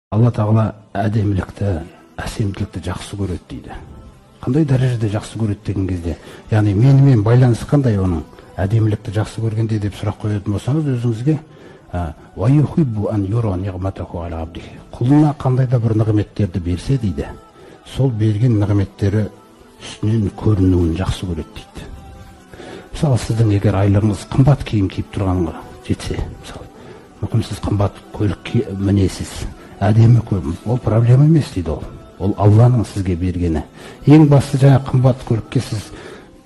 Алла Тағала әдемілікті, әсемділікті жақсы көреді дейді. Қандай дәрежеде жақсы көреді деген кезде, яғни менімен байланысы қандай оның әдемілікті жақсы көргенде деп сұрақ қоятын болсаңыз өзіңізге, құлына қандай да бір нығметтерді берсе дейді, сол берген нығметтері үстінен көрінуін жақсы көреді дейді. Мысалы, сіздің егер айлығыңыз қымбат киім киіп тұрғанға жетсе, мысалы, мүмкін сіз қымбат көлік мінесіз, әдемі көлік, ол проблема емес дейді ол. Ол Алланың сізге бергені. Ең басты жаңа қымбат көлікке сіз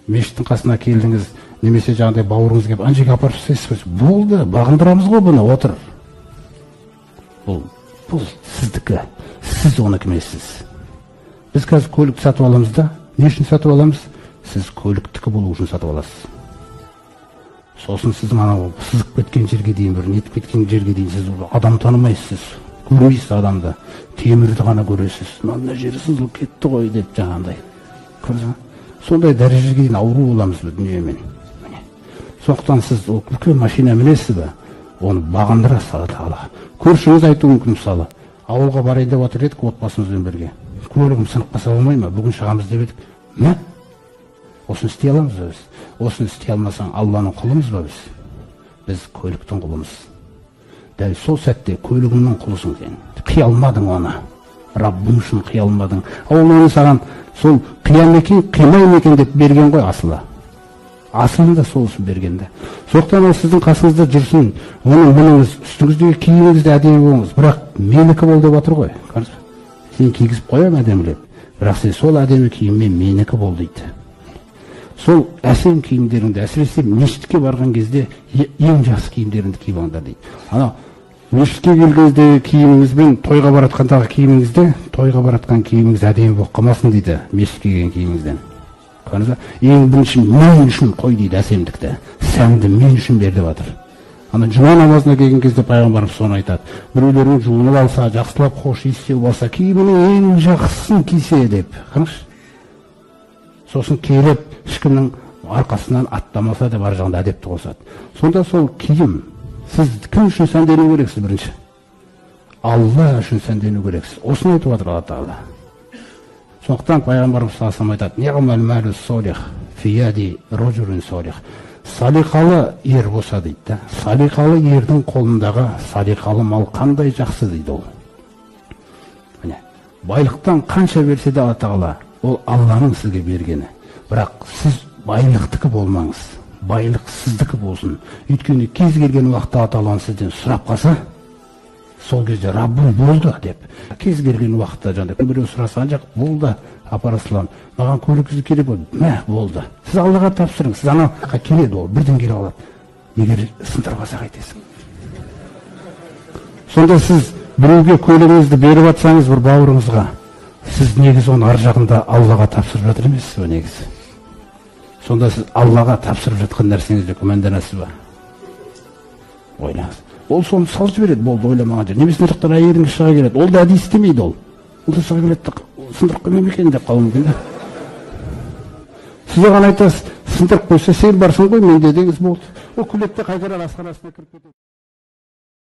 мешіттің қасына келдіңіз, немесе жаңағыдай бауырыңыз келіп ана жерге апарып тастайсыз, болды, бағындырамыз ғой бұны, отыр. Бұл сіздікі, сіз оныкі емессіз. Біз қазір көлікті сатып аламыз да, не үшін сатып аламыз? Сіз көліктікі болу үшін сатып аласыз. Сосын сіздің анау сызып кеткен жерге дейін, бір нетіп кеткен жерге дейін сіз адам танымайсыз, көрмейсіз адамды, темірді ғана көресіз. Мына жері сызылып кетті ғой деп жаңағындай. Көрдіңіз ба? Сондай дәрежеге дейін ауру боламыз бұл дүниемен. Сондықтан сіз ол үлкен машина мінесіз бе, оны бағындырасыз Алла Тағала. Көршіңіз айтуы мүмкін, мысалы, ауылға барайын деп отыр едік отбасымызбен бірге. Көлігім сынып қалса болмай ма, бүгін шығамыз деп едік. Мә? Осыны істей аламыз ба біз? Осыны істей алмасаң, Алланың құлымыз ба біз? Біз көліктің құлымыз. Дәл сол сәтте көлігіңнің құлысың сен. Қия алмадың оны. Раббың үшін қия алмадың. Ол оны саған сол қиям екен, қимай екен деп берген ғой асылы. Асылында сол үшін берген де. Сондықтан ол сіздің қасыңызда жүрсін, оның мініңіз, үстіңіздегі киіміңіз де әдемі болыңыз. Бірақ менікі бол деп отыр ғой. Сен кигізіп қоямын әдемілеп. Бірақ сен сол әдемі киіммен менікі бол дейді. Сол әсем киімдеріңді, әсіресе мешітке барған кезде ең жақсы киімдеріңді киіп алыңдар дейді. Анау мешітке келген кездегі киіміңізбен тойға баратқандағы киіміңізде, тойға баратқан киіміңіз әдемі болып қалмасын дейді, мешітке келген киіміңізден. Көрдіңіз ба? Ең бірінші мен үшін қой дейді әсемдікті. Сәнді мен үшін бер деп жатыр. Ана жұма намазына келген кезде пайғамбарымыз соны айтады. Біреулерің жуынып алса, жақсылап хош иіс сеуіп алса, киімінің ең жақсысын кисе деп. Қараңызшы. Сосын келіп, ешкімнің арқасынан аттамаса деп ар жағында әдепті қосады. Сонда сол киім, сіз кім үшін сәндену керексіз бірінші? Алла үшін сәндену керексіз. Осыны айтып жатыр Алла Тағала. Сондықтан пайғамбарымыз саллаллаху алейхи айтады: солих фияди рожулун солих. Салиқалы ер болса дейді да. Салиқалы ердің қолындағы салиқалы мал қандай жақсы дейді ол. Міне, байлықтан қанша берсе де Алла Тағала, ол Алланың сізге бергені. Бірақ сіз байлықтікі болмаңыз, байлық сіздікі болсын. Өйткені кез келген уақытта Алла Тағала сізден сұрап қалса, сол кезде Раббым болды деп. Кез келген уақытта жаңағыдай біреу сұраса, ана жақ болды, апара саламын, маған көлік керек болды, мә болды. Сіз Аллаға тапсырыңыз, сіз анау келеді, ол бірден келе алады. Егер сындырып алса қайтесің? Сонда сіз біреуге көлігіңізді беріп жатсаңыз, бір бауырыңызға, сіз негізі оны ар жағында Аллаға тапсырып жатыр емессіз ба негізі? Сонда сіз Аллаға тапсырып жатқан нәрсеңізге күмәнданасыз ба? Ойлаңыз. Ол соны салып жібереді, болды, ойламаған жер. Немесе мына жақтан әйеліңіз шыға келеді, ол да әдейі істемейді ол. Ол да шыға келеді, сындырып қоймай ма екен деп қалуы мүмкін да. Сіз оған айтасыз, сындырып қойса сен барсың ғой, менде деңіз, болды. Ол күледі де қайтадан асханасына кіріп кетеді.